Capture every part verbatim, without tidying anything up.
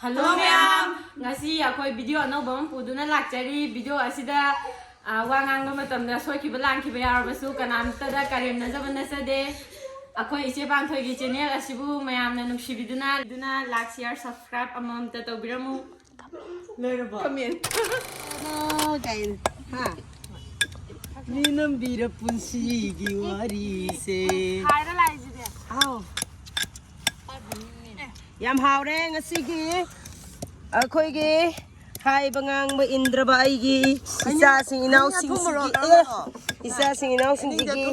Hello ꯃꯌꯥꯝ! ꯉꯁꯤ ꯑꯩꯈꯣꯏ ꯚꯤꯗꯤꯑꯣ ꯑꯅꯧꯕ ꯑꯃ ꯄꯨꯗꯨꯅ ꯂꯥꯛꯆꯔꯤ꯫ ꯚꯤꯗꯤꯑꯣ ꯑꯁꯤꯗ, ꯑ, ꯋꯥ ꯉꯥꯡꯕ ꯃꯇꯝꯗ ꯁꯣꯏꯈꯤꯕ ꯂꯥꯟꯈꯤꯕ ꯌꯥꯎꯔꯕꯁꯨ ꯀꯅꯥꯝꯇꯗ ꯀꯔꯦꯝꯅꯖꯕ ꯅꯠꯆꯗꯦ꯫ ꯑꯩꯈꯣꯏ ꯏꯆꯦ ꯄꯥꯟꯊꯣꯏꯒꯤ ꯆꯦꯅꯦꯜ ꯑꯁꯤꯕꯨ ꯃꯌꯥꯝꯅ ꯅꯨꯡꯁꯤꯕꯤꯗꯨꯅ, ꯑꯗꯨꯅ like, share, subscribe ꯑꯃꯃꯝꯇ ꯇꯧꯕꯤꯔꯝꯃꯨ꯫ ꯂꯣꯏꯔꯕꯣ? ꯀꯃꯦꯟ꯫ ꯑꯗꯣ ꯀꯩꯅꯣ? ꯍꯥ? ꯃꯤꯅꯝꯕꯤꯔ ꯄꯨꯟꯁꯤꯒꯤ ꯋꯥꯔꯤꯁꯦ꯫ ꯍꯥꯏꯔ ꯂꯥꯛꯏꯁꯤꯗꯤ꯫ ꯑꯥꯎ꯫ ꯌꯥꯝ ꯍꯥꯎꯔꯦ ꯉꯁꯤꯒꯤ ꯑꯩꯈꯣꯏꯒꯤ ꯍꯥꯏꯕ ꯉꯥꯡꯕ ꯏꯟꯗ꯭ꯔꯕ ꯑꯩꯒꯤ ꯏꯆꯥꯁꯤꯡ ꯏꯅꯥꯎꯁꯤꯡꯁꯤꯒꯤ, ꯑꯦ, ꯏꯆꯥꯁꯤꯡ ꯏꯅꯥꯎꯁꯤꯡꯁꯤꯒꯤ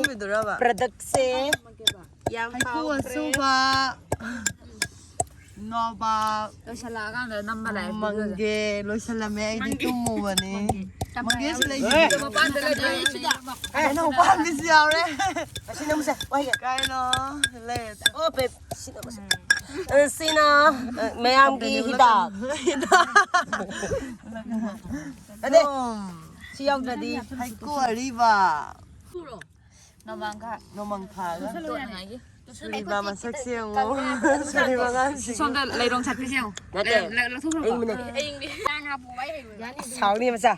ꯄ꯭ꯔꯗꯛꯁꯦ ꯌꯥꯝ ꯍꯩꯀꯨ ꯍꯥꯎꯈ꯭ꯔꯦ꯫ ꯑꯁꯨꯕ, ꯅꯣꯕꯥꯞ, ꯂꯣꯏꯁꯜꯂꯛꯑꯀꯥꯟꯗ ꯅꯝꯕ ꯂꯥꯛꯑꯦ ꯃꯪꯒꯦ꯫ ꯂꯣꯏꯁꯜꯂꯝꯃꯦ, ꯑꯩꯗꯤ ꯃꯪꯒꯦ꯫ ꯇꯨꯝꯃꯨꯕꯅꯦ꯫ ꯃꯪꯒꯦ꯫ ꯃꯪꯒꯦꯁꯨ ꯂꯩ꯫ ꯑꯦ, ꯃꯄꯥꯟꯗ ꯂꯩꯕꯅꯦ꯫ ꯑꯦ, ꯅꯪ ꯃꯄꯥꯟꯒꯤꯁꯨ ꯌꯥꯎꯔꯦ꯫ ꯑꯁꯤ ꯅꯝꯃꯨꯁꯦ, ꯋꯥꯍꯩ꯫ ꯀꯥꯏꯅꯣ? ꯂꯩꯔꯦ꯫ ꯑꯣ, ꯕꯦꯕ, ꯁꯤ ꯅꯝꯃꯨꯁꯦ꯫ ꯑ, ꯁꯤꯅ, ꯑ, ꯃꯌꯥꯝꯒꯤ ꯍꯤꯗꯥꯛ꯫ ꯍꯤꯗꯥꯛ꯫ ꯑꯗꯦ, ꯁꯤ ꯌꯥꯎꯗ꯭ꯔꯗꯤ꯫ ꯍꯩꯀꯨ ꯑꯔꯤꯕ꯫ ꯅꯣꯡꯃꯥꯡꯈꯥ꯫ ꯅꯣꯡꯃꯥꯡꯈꯥꯒ꯫ ꯇꯣꯠꯅꯉꯥꯏꯒꯤ꯫ ꯁꯨꯔꯤꯕ ꯃꯁꯛꯁꯦ ꯌꯦꯡꯉꯨ꯫ ꯁꯨꯔꯤꯕ ꯑꯉꯥꯡꯁꯤ꯫ ꯁꯣꯝꯗ ꯂꯩꯔꯣꯡ ꯁꯥꯠꯄꯤꯁꯦ ꯌꯦꯡꯉꯨ꯫ ꯅꯠꯇꯦ꯫ ꯂꯩ-, ꯂꯩ-, ꯂꯧꯊꯣꯛꯈ꯭ꯔꯕꯣ? ꯑꯩ ꯃꯤꯅꯦ꯫ ꯁꯥꯎꯅꯤ ꯃꯆꯥ꯫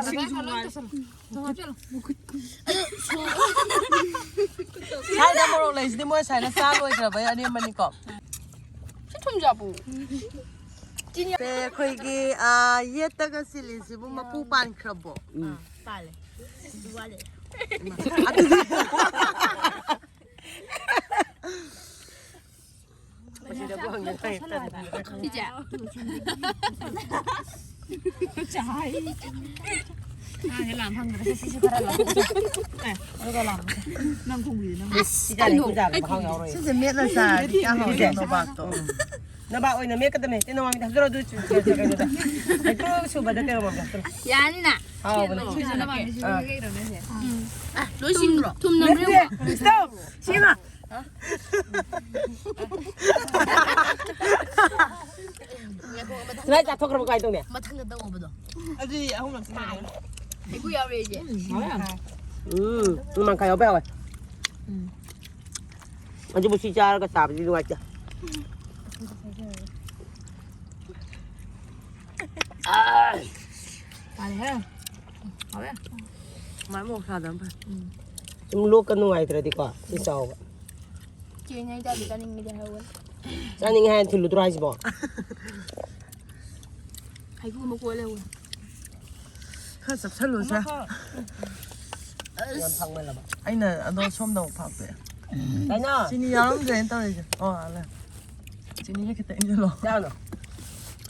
ꯁꯤꯡꯖꯨ ꯉꯥꯏ-, ꯁ꯭ꯋꯥꯏꯗ ꯃꯣꯔꯣꯛ ꯂꯩꯁꯤꯗꯤ ꯃꯣꯏ ꯁ꯭ꯋꯥꯏꯗ ꯆꯥ ꯂꯣꯏꯈ꯭ꯔꯕꯩ ꯑꯔꯦꯝꯕꯅꯤꯀꯣ꯫ ꯁꯤ ꯊꯨꯝꯖꯥꯕꯨ꯫ ꯁꯦ, ꯑꯩꯈꯣꯏꯒꯤ, ꯑꯥ, ꯌꯦꯠꯇꯒ ꯁꯤꯜꯂꯤꯁꯤꯕꯨ ꯃꯄꯨ ꯄꯥꯟꯈ꯭ꯔꯕꯣ? ꯎꯝ꯫ ꯄꯥꯜꯂꯦ꯫ ꯋꯥꯠꯂꯤ꯫ ꯑꯗꯨꯗꯤ ꯁꯤꯁꯦ꯫ ꯅꯪ ꯈꯔ ꯂꯥꯝ-, ꯑꯦ, ꯑꯗꯨꯒ ꯂꯥꯝ-, ꯅꯪ ꯈꯣꯡꯕꯤꯗꯤ ꯅꯪ꯫ ꯑꯁ, ꯁꯤꯗ ꯀꯩꯅꯣ? ꯂꯩꯀꯨ ꯆꯥꯕ ꯃꯍꯥꯎ ꯌꯥꯎꯔꯣꯏ꯫ ꯁꯤꯁꯦ ꯃꯦꯠꯂ ꯆꯥꯔꯗꯤ ꯀꯌꯥ ꯍꯥꯎꯗꯣꯏꯅꯣ, ꯁꯤꯁꯦ꯫ ꯅꯣꯕꯥꯞꯇꯣ꯫ ꯅꯣꯕꯥꯞ ꯑꯣꯏꯅ ꯃꯦꯠꯀꯗꯕꯅꯦ꯫ ꯇꯤꯜꯍꯧ ꯃꯔꯨ ꯍꯥꯞꯆꯤꯜꯂꯣ, ꯑꯗꯨ ꯆꯨ-, ꯀꯩꯅꯣꯗ꯫ ꯍꯩꯀ꯭ꯔꯨ ꯁꯨꯕꯗ ꯇꯤꯜꯍꯧ ꯃꯔꯨ ꯍꯥꯞꯆꯤꯜꯂꯣ꯫ ꯌꯥꯅꯤꯅ? ꯍꯥꯎꯕꯅꯦ꯫ ꯁꯤꯁꯦ ꯅꯣꯕꯥꯞꯅꯦ, ꯁꯤꯁꯦ ꯑꯥ꯫ ꯀꯩꯅꯣꯅꯦ, ꯁꯤꯁꯦ꯫ ꯎꯝ꯫ ꯑ, ꯂꯣꯏ ꯁꯤꯟꯕ꯭ꯔꯣ? ꯊꯨꯝ ꯅꯝꯕ꯭ꯔꯣ? ꯅꯠꯇꯦ, stop! ꯁꯤꯃ! ꯁꯨꯃꯥꯏꯅ ꯆꯥꯊꯣꯛꯈ꯭ꯔꯕ ꯀꯃꯥꯏꯅ ꯇꯧꯅꯤ? ꯃꯊꯪꯗ ꯇꯧꯕꯗꯣ꯫ ꯑꯗꯨꯗꯤ ꯑꯍꯨꯝꯂꯛ ꯁꯤꯟꯅꯔꯦ꯫ ꯍꯩꯀꯨ ꯌꯥꯎꯔꯦ ꯑꯩꯁꯦ꯫ ꯎꯝ, ꯎꯝ, ꯃꯪꯈꯥ ꯌꯥꯎꯕ ꯌꯥꯎꯋꯦ꯫ ꯎꯝ꯫ ꯑꯗꯨꯕꯨ ꯁꯤ ꯆꯥꯔꯒ ꯆꯥꯕꯗꯤ ꯅꯨꯡꯉꯥꯏꯇꯦ꯫ ꯃꯥꯜꯂꯦꯍꯦ꯫ ꯍꯥꯎꯋꯦ꯫ ꯃꯥꯏ ꯃꯣꯔꯣꯛ ꯁꯥꯗꯕꯅ ꯐꯩ꯫ ꯎꯝ꯫ ꯁꯨꯝ ꯂꯣꯛꯀ ꯅꯨꯡꯉꯥꯏꯇ꯭ꯔꯗꯤꯀꯣ ꯁꯤ ꯆꯥꯎꯕ꯫ ꯆꯦꯡ ꯍꯩ ꯆꯥꯕꯤ ꯆꯥꯅꯤꯡꯉꯤꯗꯤ ꯍꯥꯏꯍꯧꯕꯅꯤ꯫ ꯆꯥꯅꯤꯡꯉꯦ ꯍꯥꯏꯅ ꯊꯤꯜꯂꯨꯗ꯭ꯔꯣ ꯍꯥꯏꯁꯤꯕꯣ? ꯍꯩꯀ꯭ꯔꯨ ꯃꯀꯨ ꯂꯩꯍꯧꯕꯅꯤ꯫ ꯈꯔ ꯆꯞꯁꯜꯂꯨꯁꯦ꯫ ꯑꯃꯈꯛ꯫ ꯌꯥꯝ ꯐꯪꯃꯜꯂꯕ꯫ ꯑꯩꯅ ꯑꯗꯣ ꯁꯣꯝꯗ ꯑꯃꯨꯛ ꯐꯥꯛꯄꯤꯔꯦ꯫ ꯀꯩꯅꯣ? ꯆꯤꯅꯤ ꯌꯥꯎꯔꯝꯗ꯭ꯔꯦꯅ ꯇꯧꯔꯤꯁꯦ꯫ ꯑꯣ, ꯑꯥ, ꯂꯩ꯫ ꯆꯤꯅꯤꯁꯦ ꯈꯤꯇꯪ ꯏꯜꯂꯣ꯫ ꯆꯥꯎꯅꯣ꯫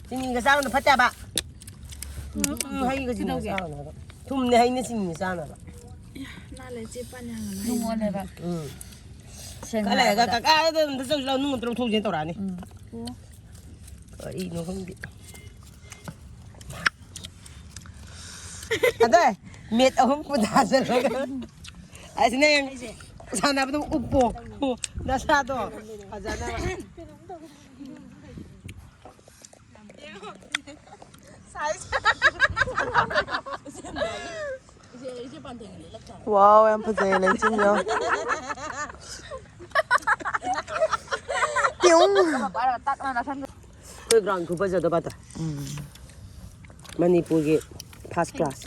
ꯆꯤꯅꯤꯒ ꯆꯥꯎꯅꯣ ꯐꯠꯇꯦ ꯍꯥꯏꯕ꯫ ꯎꯝ, ꯎꯝ, ꯍꯩꯒ ꯆꯤꯅꯤꯒ ꯀꯩꯗꯧꯒꯦ? ꯆꯥꯎꯅꯣ ꯍꯥꯏꯕ꯫ ꯊꯨꯝꯅꯦ ꯍꯩꯅꯦ ꯆꯤꯅꯤꯅꯦ ꯆꯥꯅꯕ꯫ ꯅꯥꯜꯂꯦ ꯆꯦ ꯄꯥꯟ ꯌꯥꯝꯅ ꯅꯨꯡꯉꯣꯜꯂꯦꯕ꯫ ꯎꯝ꯫ ꯁꯦꯡꯅ ꯈꯔ ꯂꯩꯔꯒ ꯍꯥꯏꯔꯕꯗ꯫ ꯀꯀꯥꯗ ꯑꯝꯇ ꯆꯧꯁꯤ ꯂꯥꯎ, ꯅꯨꯡ ꯑꯝꯇ ꯂꯧꯊꯣꯛꯁꯦꯅ ꯇꯧꯔꯛꯑꯅꯤ꯫ ꯎꯝ꯫ ꯑꯣ꯫ ꯀꯔꯤꯅꯣ ꯈꯪꯗꯦ꯫ ꯑꯗꯩ ꯃꯦꯠ ꯑꯍꯨꯝ ꯄꯨꯊꯥꯖꯔꯒ ꯑꯁꯤꯅ ꯌꯥꯝ ꯁꯥꯟꯅꯕꯗꯣ ꯎꯞꯄꯣ꯫ ꯅꯁꯥꯗꯣ ꯐꯖꯅꯕ꯫ Wow, ꯌꯥꯝ ꯐꯖꯩ ꯂꯩꯆꯤꯟ ꯌꯥꯝ꯫ ꯇꯤꯌꯨꯡ꯫ ꯑꯩꯈꯣꯏ ground ꯈꯨꯐꯖꯗꯣ ꯄꯥꯊꯣ꯫ ꯎꯝ꯫ ꯃꯅꯤꯄꯨꯔꯒꯤ first class꯫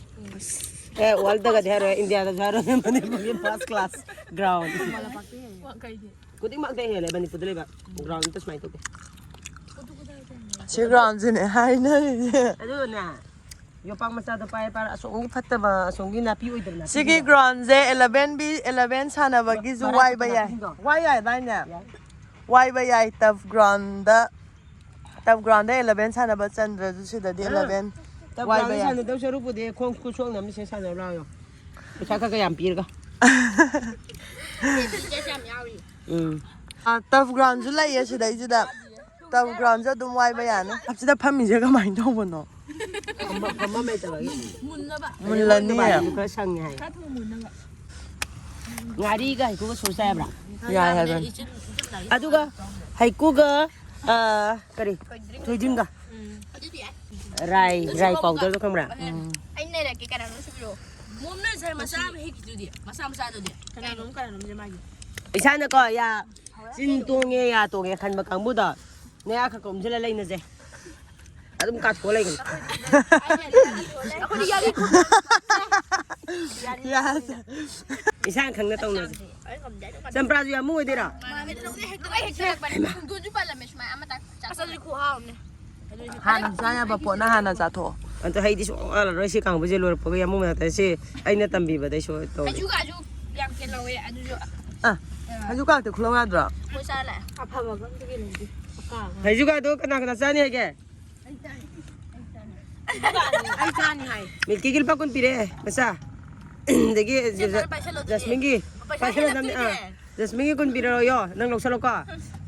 ꯑꯦ, worldꯒꯗꯤ ꯍꯥꯏꯔꯣꯏ, ꯏꯟꯗꯤꯌꯥꯗꯁꯨ ꯍꯥꯏꯔꯣꯏ, ꯃꯅꯤꯄꯨꯔꯒꯤ first class ground꯫ ꯈꯨꯗꯤꯡꯃꯛꯇ ꯍꯦꯜꯂꯦ ꯃꯅꯤꯄꯨꯔꯗ ꯂꯩꯕ ground ꯑꯝꯇ ꯁꯨꯃꯥꯏꯅ ꯇꯧꯗꯦ꯫ ꯁꯤ groundꯁꯤꯅꯦ ꯍꯥꯏꯅꯔꯤꯁꯦ꯫ ꯑꯗꯨꯒꯅꯦ, ꯌꯣꯄꯥꯛ ꯃꯆꯥꯗꯣ ꯄꯥꯏꯔ ꯄꯥꯏꯔ ꯑꯁꯣꯝꯒꯤ ꯐꯠꯇꯕ, ꯑꯁꯣꯝꯒꯤ ꯅꯥꯄꯤ ꯑꯣꯏꯗꯕ ꯅꯥꯄꯤ ꯁꯤꯒꯤ groundꯁꯦ eleven B eleven ꯁꯥꯟꯅꯕꯒꯤꯁꯨ ꯚꯥꯔꯠ ꯋꯥꯏꯕ ꯌꯥꯏ꯫ ꯅꯥꯄꯤꯗꯣ꯫ ꯋꯥꯏ ꯌꯥꯏꯗꯥꯏꯅꯦ? ꯌꯥꯏ꯫ ꯋꯥꯏꯕ ꯌꯥꯏ, turf groundꯗ, turf groundꯗ eleven ꯁꯥꯟꯅꯕ ꯆꯟꯗ꯭ꯔꯁꯨ ꯁꯤꯗꯗꯤ ꯑꯥ, eleven turf ꯋꯥꯏꯕ groundꯗ ꯌꯥꯏ꯫ ꯁꯥꯟꯅꯗꯧ ꯁꯔꯨꯛꯄꯨꯗꯤ ꯈꯣꯡ ꯈꯨꯠ ꯁꯣꯛꯅꯕꯅꯤ ꯁꯤꯗ ꯁꯥꯟꯅꯧ ꯂꯥꯎ꯫ ꯄꯩꯁꯥ ꯈꯔ ꯈꯔ ꯌꯥꯝ ꯄꯤꯔꯒ꯫ ꯎꯝ꯫ ꯑ, turf groundꯁꯨ ꯂꯩꯌꯦ ꯁꯤꯗꯩꯁꯤꯗ꯫ Turf groundꯁꯨ ꯑꯗꯨꯝ ꯋꯥꯏꯕ ꯌꯥꯅꯤ꯫ ꯑꯁꯤꯗ ꯐꯝꯃꯤꯁꯦ ꯀꯃꯥꯏꯅ ꯇꯧꯕꯅꯣ? ꯐꯝꯕ-, ꯐꯝꯕꯝ ꯂꯩꯇꯕꯒꯤ꯫ ꯃꯨꯜꯂꯅꯤ꯫ ꯃꯨꯜꯂꯅꯤ꯫ ꯈꯔ ꯁꯪꯉꯦ ꯍꯥꯏ꯫ ꯉꯥꯔꯤꯒ ꯍꯩꯀ꯭ꯔꯨꯒ ꯁꯨꯔ ꯆꯥ ꯌꯥꯕ꯭ꯔꯥ? ꯌꯥꯏ ꯍꯥꯏꯕꯅꯤ꯫ ꯑꯗꯨꯒ ꯍꯩꯀ꯭ꯔꯨꯒ, ꯑ, ꯀꯔꯤ? ꯊꯣꯏꯗꯤꯡꯒ꯫ ꯎꯝ꯫ ꯑꯗꯨꯗꯤ ꯌꯥꯏ꯫ ꯔꯥꯏ, ꯔꯥꯏ powderꯗꯣ ꯈꯪꯕ꯭ꯔꯥ? ꯎꯝ꯫ ꯑꯩ ꯂꯩꯔꯛꯀꯦ, ꯀꯅꯥꯅꯣꯝ ꯁꯨꯕꯤꯔꯛꯑꯣ꯫ ꯃꯣꯝꯅ ꯉꯁꯥꯏ ꯃꯆꯥ ꯑꯃ ꯍꯦꯛꯈꯤꯗꯨꯗꯤ, ꯃꯆꯥ ꯃꯆꯥꯗꯨꯗꯤ꯫ ꯀꯅꯥꯅꯣꯝ, ꯀꯅꯥꯅꯣꯝꯁꯦ ꯃꯥꯒꯤ꯫ ꯏꯁꯥꯅꯀꯣ, ꯌꯥ, ꯆꯤꯟ ꯇꯣꯡꯉꯦ, ꯌꯥ ꯇꯣꯡꯉꯦ ꯈꯟꯕ ꯀꯥꯡꯕꯨꯗꯣ, ꯅꯌꯥ ꯈꯔ ꯈꯔ ꯎꯝꯁꯤꯜꯂ ꯂꯩꯅꯁꯦ꯫ ꯑꯗꯨꯝ ꯀꯥꯊꯣꯛꯑ ꯂꯩꯒꯅꯤ꯫ ꯑꯩꯈꯣꯏꯗꯤ ꯌꯥꯔꯤ ꯈꯨꯝ ꯌꯥꯁ ꯏꯁꯥꯅ ꯈꯪꯅ ꯇꯧꯅꯁꯦ꯫ ꯆꯝꯄ꯭ꯔꯥꯁꯨ ꯌꯥꯝ ꯑꯣꯏꯗꯣꯏꯔꯥ? ꯃꯥꯃꯤꯗꯤ ꯂꯧꯗꯦ ꯍꯦꯛꯇ ꯂꯦꯛꯄꯅꯤ꯫ ꯈꯨꯝꯗꯣꯟꯁꯨ ꯄꯥꯜꯂꯝꯃꯦ ꯁꯨꯃꯥꯏꯅ ꯑꯃꯇꯪ ꯆꯥꯊꯣꯛꯑꯦ꯫ ꯑꯁꯗꯤ ꯈꯨꯍꯥꯎ ꯑꯃꯅꯦ꯫ ꯍꯥꯟꯅ ꯆꯥ ꯌꯥꯕ ꯄꯣꯠꯅ ꯍꯥꯟꯅ ꯆꯥꯊꯣꯛꯑꯣ꯫ ꯑꯗꯣ ꯍꯩꯗꯤ ꯁꯨꯡꯍꯥꯎ ꯍꯥꯎꯔꯔꯣꯏ ꯁꯤ ꯀꯥꯡꯕꯨꯁꯦ ꯂꯣꯏꯔꯛꯄꯒ ꯌꯥꯝꯃꯨ ꯉꯥꯛꯇꯅꯦ꯫ ꯁꯤ ꯑꯩꯅ ꯇꯝꯕꯤꯕꯗꯩ ꯁꯣꯏ ꯇꯧꯔꯦ꯫ ꯍꯩꯖꯨꯒꯥꯁꯨ ꯌꯥꯝ ꯀꯦꯜꯍꯧꯋꯦ ꯑꯗꯨꯁꯨ꯫ ꯍꯩꯖꯨ ꯀꯥꯛꯇꯤ ꯈꯨꯂꯧ ꯌꯥꯗ꯭ꯔꯣ? ꯃꯣꯏ ꯆꯥ ꯂꯥꯛꯑꯦ꯫ ꯑꯐꯕ ꯑꯝꯇ ꯌꯦꯡꯅꯤꯡꯗꯦ꯫ ꯍꯩꯖꯨꯒꯥꯗꯣ ꯀꯅꯥ ꯀꯅꯥ ꯆꯥꯅꯤ ꯍꯥꯏꯒꯦ? ꯑꯩ ꯆꯥꯅꯤ ꯍꯥꯏ꯫ ꯃꯤꯜꯀꯤꯒꯤ ꯂꯨꯄꯥ ꯀꯨꯟ ꯄꯤꯔꯛꯑꯦ ꯃꯆꯥ꯫ ꯑꯗꯒꯤ ꯁꯤ ꯑꯝꯇ ꯄꯥꯏꯁꯜꯂꯣ ꯑꯗꯨꯗꯤ꯫ ꯖꯁꯃꯤꯟꯒꯤ ꯄꯩꯁꯥ ꯄꯥꯏꯁꯜꯂꯗꯝꯅꯤ꯫ ꯍꯦꯟꯅ ꯑꯥ ꯖꯁꯃꯤꯟꯒꯤ ꯀꯨꯟ ꯄꯤꯔꯛꯑꯣꯌꯣ ꯅꯪ ꯂꯧꯁꯜꯂꯣꯀꯣ꯫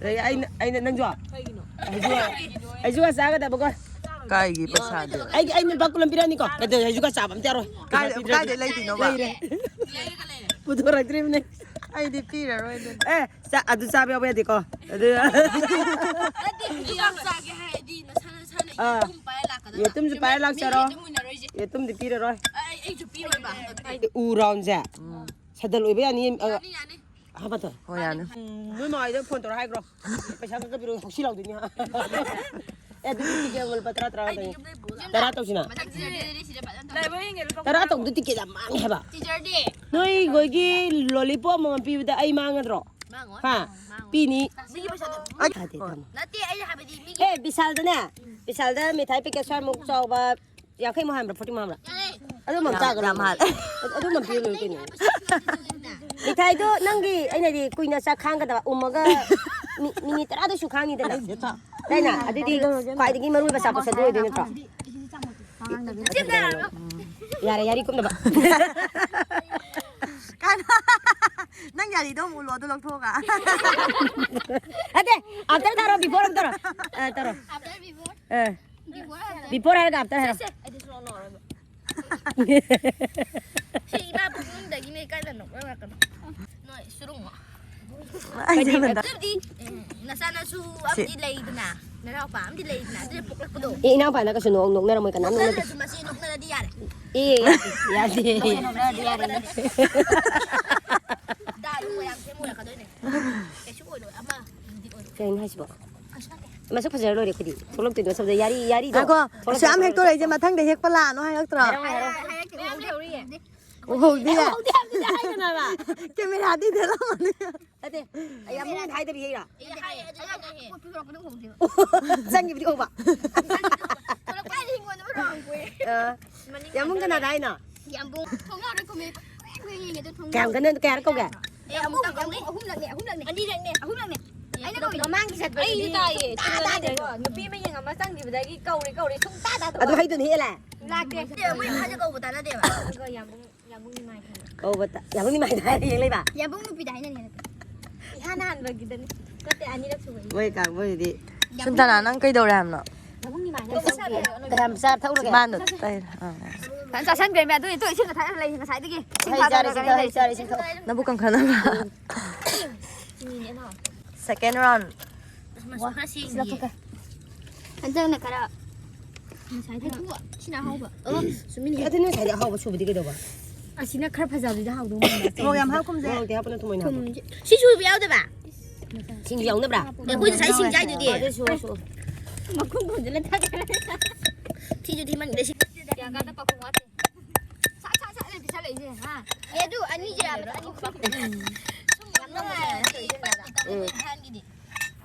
ꯑꯗꯩ ꯑꯩꯅ ꯑꯩꯅ ꯅꯪꯁꯨ ꯀꯩꯒꯤꯅꯣ? ꯍꯩꯖꯨꯒ ꯍꯩꯖꯨꯒ ꯆꯥꯒꯗꯕꯀꯣ꯫ ꯀꯥꯏꯒꯤ ꯄꯩꯁꯥꯗꯤ? ꯑꯩꯒꯤ ꯑꯩꯅ ꯂꯨꯄꯥ ꯀꯨꯟ ꯑꯃ ꯄꯤꯔꯛꯑꯅꯤꯀꯣ꯫ ꯀꯩꯗꯧ ꯍꯩꯖꯨꯒ ꯆꯥꯕ ꯑꯝꯇ ꯌꯥꯔꯣꯏ꯫ ꯀꯥꯏ- ꯀꯥꯏꯗꯩ ꯂꯩꯗꯣꯏꯅꯣꯕ? ꯂꯩꯔꯦ꯫ ꯄꯨꯊꯣꯔꯛꯇ꯭ꯔꯤꯕꯅꯦ꯫ ꯑꯩꯗꯤ ꯄꯤꯔꯔꯣꯏ ꯑꯗꯨꯗꯤ꯫ ꯑꯦ ꯆꯥ- ꯑꯗꯨ ꯆꯥꯕ ꯌꯥꯎꯕ ꯌꯥꯗꯦꯀꯣ꯫ ꯑꯗꯨ ꯅꯠꯇꯦ ꯍꯧꯖꯤꯛ ꯌꯥꯝ ꯆꯥꯒꯦ ꯍꯥꯏꯔꯗꯤ ꯅꯁꯥ ꯅꯁꯥꯅ ꯑꯥ꯫ ꯌꯦꯇꯨꯝ ꯄꯥꯏꯔ ꯂꯥꯛꯀꯗꯕ꯫ ꯌꯦꯇꯨꯝꯁꯦ ꯄꯥꯏꯔ ꯂꯥꯛꯆꯔꯣ꯫ ꯃꯤꯒꯤ ꯌꯦꯇꯨꯝ ꯃꯨꯟꯅꯔꯣꯏꯁꯦ꯫ ꯌꯦꯇꯨꯝꯗꯤ ꯄꯤꯔꯔꯣꯏ꯫ ꯑꯩ ꯑꯩꯁꯨ ꯄꯤꯔꯣꯏꯕ ꯍꯟꯗꯛꯇꯤ꯫ ꯎ ꯔꯥꯎꯟꯁꯦ ꯁꯗꯜ ꯑꯣꯏꯕ ꯌꯥꯅꯤ꯫ ꯑ, ꯌꯥꯅꯤ ꯌꯥꯅꯤ꯫ ꯍꯥꯞꯄꯠꯇꯣ꯫ ꯍꯣꯏ ꯌꯥꯅꯤ꯫ ꯎꯝ, ꯅꯣꯏ ꯃꯥ ꯍꯣꯏꯗ ꯐꯣꯟ ꯇꯧꯔ ꯍꯥꯏꯈ꯭ꯔꯣ꯫ ꯄꯩꯁꯥ ꯈꯛꯇ ꯄꯤꯔꯛꯑꯣ ꯍꯧꯁꯤ ꯂꯥꯎꯗꯣꯏꯅꯤ꯫ ꯑꯦ ꯑꯗꯨꯗꯤ ꯇꯤꯀꯦꯠ ꯑꯃ ꯂꯨꯄꯥ ꯇꯔꯥ ꯇꯔꯥ ꯑꯩꯗꯤ ꯇꯧꯏ꯫ ꯌꯨꯝꯗꯩ ꯄꯨꯔ ꯇꯔꯥ ꯇꯧꯁꯤꯅ꯫ ꯃꯊꯪ ꯁꯤꯗꯗꯤ ꯁꯤꯗ ꯐꯖꯅ ꯇꯧ꯫ ꯂꯥꯏꯕ꯭ꯔꯦꯔꯤ ꯌꯦꯡꯒꯦ ꯂꯨꯄꯥ ꯇꯔꯥ ꯇꯧꯕꯗꯣ ꯇꯤꯀꯦꯠ ꯌꯥꯝ ꯃꯥꯡꯉꯦ ꯍꯥꯏꯕ꯫ ꯇꯤꯆꯔꯗꯤ ꯅꯣꯏ ꯈꯣꯏꯒꯤ ꯂꯣꯂꯤꯄꯣꯞ ꯑꯃꯃꯝ ꯄꯤꯕꯗ ꯑꯩ ꯃꯥꯡꯒꯗ꯭ꯔꯣ? ꯃꯥꯡꯉꯣꯏ꯫ ꯍꯥ? ꯃꯥꯡꯉꯣꯏ꯫ ꯄꯤꯅꯤ꯫ ꯃꯤꯒꯤ ꯄꯩꯁꯥꯗꯣ꯫ ꯑꯩ ꯊꯥꯗꯦ ꯊꯝꯃꯣ꯫ ꯅꯠꯇꯦ ꯑꯩꯅ ꯍꯥꯏꯕꯗꯤ ꯃꯤꯒꯤ ꯑꯦ ꯕꯤꯁꯥꯜꯗꯅꯦ꯫ ꯕꯤꯁꯥꯜꯗ ꯃꯤꯊꯥꯏ ꯄꯦꯀꯦꯠ ꯁ꯭ꯋꯥꯏꯃꯨꯛ ꯆꯥꯎꯕ ꯌꯥꯡꯈꯩꯃꯨꯛ ꯍꯥꯟꯕ꯭ꯔꯥ ꯐꯣꯔꯇꯤ ꯃꯨꯛ ꯍꯥꯟꯕ꯭ꯔꯥ? ꯌꯥꯔꯦ꯫ ꯑꯗꯨꯃꯛ ꯆꯥꯒꯗꯕ ꯌꯥꯝ ꯍꯥꯜꯂꯦ꯫ ꯑꯗꯨꯃꯛ ꯄꯤꯔꯨ ꯀꯩꯅꯣ꯫ ꯃꯤꯊꯥꯏꯗꯣ ꯅꯪꯒꯤ ꯑꯩꯅꯗꯤ ꯀꯨꯏꯅ ꯆꯥꯛ ꯈꯥꯡꯒꯗꯕ ꯎꯝꯃꯒ ꯃꯤ- ꯃꯤꯅꯤꯠ ꯇꯔꯥꯗꯁꯨ ꯈꯥꯡꯉꯤꯗꯅ꯫ ꯂꯩꯅ ꯑꯗꯨꯗꯤ ꯈ꯭ꯋꯥꯏꯗꯒꯤ ꯃꯔꯨ ꯑꯣꯏꯕ ꯑꯆꯥꯄꯣꯠꯁꯦ ꯑꯗꯨ ꯑꯣꯏꯗꯣꯏ ꯅꯠꯇ꯭ꯔꯣ? ꯌꯥꯔꯦ ꯌꯥꯔꯦ ꯀꯨꯝꯅꯕ꯫ ꯀꯥꯏꯅ ꯅꯪ ꯌꯥꯔꯤꯗꯣ ꯑꯃꯨꯛ ꯎꯠꯂꯣ ꯑꯗꯨ ꯂꯧꯊꯣꯛꯑꯒ꯫ ꯑꯗꯦ ꯑꯝꯇ ꯇꯧꯔꯣ ꯕꯤꯐꯣꯔ ꯑꯝꯇ ꯇꯧꯔꯣ꯫ ꯑ, ꯇꯧꯔꯣ꯫ After before, ꯑ, before after. ꯕꯤꯐꯣꯔ ꯍꯥꯏꯔꯒ ꯑꯥꯐꯇꯔ ꯍꯥꯏꯔꯣ꯫ ꯁꯦ, ꯑꯩꯗꯤ ꯁꯨꯡꯅꯣꯛ ꯅꯣꯛꯑꯔꯣꯏꯕ꯫ ꯁꯤ ꯏꯃꯥ ꯄꯨꯛꯅꯨꯡꯗꯒꯤꯅꯦ ꯀꯥꯏꯗ ꯅꯣꯛꯅꯔꯛꯀꯅꯣ꯫ ꯅꯣꯏ ꯁꯨꯔꯨꯡꯉꯣ꯫ ꯑꯩꯁꯦ ꯍꯟꯗꯛ ꯑꯗꯨꯕꯨꯗꯤ ꯎꯝ, ꯅꯆꯥꯅꯁꯨ ꯑꯃꯗꯤ ꯂꯩꯗꯅ, ꯅꯅꯥꯎꯄꯥ ꯑꯃꯗꯤ ꯂꯩꯗꯅ, ꯑꯗꯨꯅ ꯄꯣꯛꯂꯛꯄꯗꯣ꯫ ꯑꯦ ꯏꯅꯥꯎꯄꯥꯅ ꯀꯩꯁꯨ ꯅꯣꯛ- ꯅꯣꯛꯅꯔꯝꯃꯣꯏ ꯀꯅꯥꯝ ꯅꯣꯛꯅꯗꯦ꯫ ꯅꯣꯛꯅꯗ꯭ꯔꯁꯨ ꯃꯆꯦ ꯅꯣꯛꯅꯔꯗꯤ ꯌꯥꯔꯦ꯫ ꯑꯦ ꯌꯥꯗꯦ ꯌꯥꯗꯦ꯫ ꯗꯥ ꯂꯨ ꯃꯌꯥꯝ ꯁꯦꯝꯃꯨꯔꯛꯀꯗꯣꯏꯅꯦ꯫ ꯀꯩꯁꯨ ꯑꯣꯏꯔꯣꯏ ꯑꯃ꯫ ꯀꯩꯅꯣ ꯍꯥꯏꯁꯤꯕꯣ? ꯀꯩꯁꯨ ꯅꯠꯇꯦ꯫ ꯃꯁꯛ ꯐꯖꯔ ꯂꯣꯏꯔꯦ ꯑꯩꯈꯣꯏꯗꯤ꯫ ꯊꯣꯛꯂꯛꯇꯣꯏꯗꯣ ꯃꯁꯛ ꯐꯖꯩ꯫ ꯌꯥꯔꯤ, ꯌꯥꯔꯤꯗꯣ꯫ ꯉꯥꯏꯈꯣ, ꯊꯣꯛꯂꯛꯇꯣꯏꯗꯣ ꯑꯁꯨꯛ ꯌꯥꯝ ꯃꯁꯛ ꯍꯦꯛꯇꯣꯔꯛꯏꯁꯦ ꯃꯊꯪꯗ ꯍꯦꯛꯄ ꯂꯥꯛꯑꯅꯣ ꯍꯥꯏꯔꯛꯇ꯭ꯔꯣ? ꯍꯥꯏꯔꯛꯑꯣ, ꯍꯥꯏꯔꯛꯑꯣ꯫ ꯎꯍꯧꯗꯤꯌꯦ꯫ ꯀꯦꯃꯦꯔꯥꯗꯤ ꯊꯦꯠꯂꯝꯃꯅꯤ꯫ ꯅꯠꯇꯦ, ꯑꯩ ꯌꯥꯝ ꯃꯨꯟꯅ ꯍꯥꯏꯗꯕꯤ ꯍꯦꯛꯏꯔꯣ? ꯆꯪꯈꯤꯕꯗꯤ ꯎꯍꯧꯕ꯫ ꯑ, ꯌꯥꯝ ꯃꯨꯟ ꯀꯅꯥꯗ ꯍꯥꯏꯅꯣ? ꯌꯥꯝꯕꯨꯡ ꯊꯣꯡ ꯌꯥꯎꯔꯦ ꯈꯨꯝꯃꯦ꯫ ꯀꯌꯥꯝ ꯀꯟꯅ, ꯀꯌꯥꯔꯛ ꯀꯧꯒꯦ? ꯑꯦ, ꯑꯃꯨꯛꯇꯪ ꯀꯧꯅꯤ, ꯑꯍꯨꯝꯂꯛꯅꯦ, ꯑꯍꯨꯝꯂꯛꯅꯦ꯫ ꯑꯅꯤꯔꯛꯅꯦ꯫ ꯑꯍꯨꯝꯂꯛꯅꯦ꯫ ꯑꯩꯅ ꯀꯧꯔꯤꯅꯦ꯫ ꯃꯃꯥꯡꯒꯤ ꯆꯠꯄꯗꯗꯤ ꯑꯩꯁꯨ ꯇꯥꯏꯌꯦ, ꯁꯨꯡꯇꯥ ꯇꯥꯗꯦꯀꯣ꯫ ꯅꯨꯄꯤ ꯑꯃ ꯌꯦꯡꯉꯝꯃ ꯆꯪꯈꯤꯕꯗꯒꯤ ꯀꯧꯔꯦ, ꯀꯧꯔꯦ, ꯁꯨꯡꯇꯥ ꯇꯥꯗꯕ꯫ ꯑꯗꯨ ꯍꯩꯗꯨꯅ ꯍꯦꯜꯂꯦ? ꯂꯥꯛꯇꯦ꯫ ꯃꯣꯏ ꯃꯈꯥꯁꯦ ꯀꯧꯕ ꯇꯥꯟꯅꯗꯦꯕ꯫ ꯑꯗꯨꯒ ꯌꯥꯝꯕꯨꯡ, ꯌꯥꯝꯕꯨꯡ ꯅꯤꯃꯥꯏ ꯊꯥꯏ꯫ ꯀꯧꯕ ꯇ-, ꯌꯥꯝꯕꯨꯡ ꯅꯤꯃꯥꯏ ꯊꯥꯏ ꯌꯦꯡ ꯂꯩꯕ? ꯌꯥꯝꯕꯨꯡ ꯅꯨꯄꯤꯗ ꯍꯥꯏꯅꯅꯤ ꯍꯟꯗꯛꯇꯤ꯫ ꯏꯍꯥꯟ ꯍꯥꯟꯕꯒꯤꯗꯅꯤ꯫ ꯅꯠꯇꯦ, ꯑꯅꯤꯔꯛ ꯁꯨꯕꯒꯤ꯫ ꯃꯣꯏ ꯀꯥꯡꯕꯨꯗꯤ꯫ ꯁꯨꯟꯇꯅꯥ, ꯅꯪ ꯀꯩꯗꯧꯔꯦ ꯍꯥꯏꯕꯅꯣ? ꯌꯥꯝꯕꯨꯡ ꯅꯤꯃꯥꯏ ꯊꯥꯏ꯫ ꯀꯌꯥꯝ ꯆꯥ ꯊꯛꯎꯔꯒꯦ? ꯆꯤꯝꯕꯥꯟꯗꯣ ꯇꯩꯔꯦ꯫ ꯑꯥ, ꯑꯥ꯫ ꯐꯖꯅ ꯆꯥꯁꯟꯕꯤꯔꯝꯃꯦ꯫ ꯑꯗꯨꯗꯤ ꯇꯣ ꯏꯁꯤꯡꯗꯣ ꯊꯛꯑ ꯂꯩ ꯉꯁꯥꯏꯗꯒꯤ꯫ ꯏꯁꯤꯡ ꯍꯩ ꯊꯛꯑ ꯆꯥꯔꯦ, ꯂꯩꯔꯒ ꯏꯁꯤꯡ ꯊꯛꯑꯣ, ꯂꯩ꯫ ꯍꯩ ꯆꯥꯔꯦ, ꯏꯁꯤꯡ ꯊꯛꯑꯣ꯫ ꯅꯕꯨꯛ ꯀꯪꯈꯠꯅꯕ꯫ ꯁꯤꯅꯤꯅꯦ, ꯅꯣ꯫ Second round꯫ ꯃꯆꯨ ꯈꯔ ꯁꯦꯡꯉꯤꯌꯦ꯫ ꯁꯤꯜꯂꯛꯄꯒ꯫ ꯍꯟꯗꯛꯅ ꯈꯔ ꯉꯁꯥꯏꯗꯤ ꯁꯤꯅ ꯑꯍꯥꯎꯕ꯫ ꯑꯣ, ꯆꯨꯝꯃꯤꯅꯦ꯫ ꯑꯗꯨ ꯅꯣꯏ ꯉꯁꯥꯏꯗꯤ ꯑꯍꯥꯎꯕ ꯁꯨꯕꯗꯤ ꯀꯩꯗꯧꯕ? ꯑꯁꯤꯅ ꯈꯔ ꯐꯖꯕꯗꯨꯗ ꯍꯥꯎꯗꯧ ꯃꯥꯟꯕ꯫ ꯃꯣꯔꯣꯛ ꯌꯥꯝ ꯍꯥꯞꯀꯨꯝꯁꯦ꯫ ꯃꯣꯔꯣꯛꯇꯤ ꯍꯥꯞꯄꯅ ꯊꯨꯝ ꯑꯣꯏꯅ ꯍꯥꯞꯄꯣ꯫ ꯊꯨꯝꯁꯦ꯫ ꯁꯤ ꯁꯨꯕ ꯌꯥꯎꯗꯕ? ꯁꯤꯡꯁꯨ ꯌꯥꯎꯅꯕ꯭ꯔꯥ? ꯑꯦ, ꯑꯩꯈꯣꯏ ꯉꯁꯥꯏ ꯁꯤꯡ ꯆꯥꯏꯗꯨꯗꯤ꯫ ꯑꯗꯨ ꯁꯨꯔꯣ, ꯁꯨꯔꯣ꯫ ꯃꯈꯨꯝ ꯈꯨꯝꯖꯤꯜꯂ ꯊꯥꯗꯔꯦ꯫ ꯊꯤꯁꯨ ꯊꯤꯃꯟꯈ꯭ꯔꯦ ꯁꯤ꯫ ꯄ꯭ꯔꯤꯌꯥꯡꯀꯥꯗ ꯄꯥꯈꯣꯡ ꯋꯥꯠꯇꯦ꯫ ꯁꯥ, ꯁꯥ, ꯁꯥ, ꯑꯩꯅ ꯄꯤꯁꯜꯂꯛꯏꯁꯦ, ꯍꯥ? ꯑꯦ, ꯑꯗꯨ ꯑꯅꯤꯁꯦ ꯌꯥꯕ꯭ꯔꯥ? ꯑꯅꯤ ꯄꯨꯂꯞ꯫ ꯁꯨꯝ ꯌꯥꯝ ꯅꯨꯡꯉꯥꯏꯔꯗꯤ ꯄꯥꯏ ꯇꯧꯗꯕ ꯏꯝꯐꯥꯜꯒꯤꯗꯤ꯫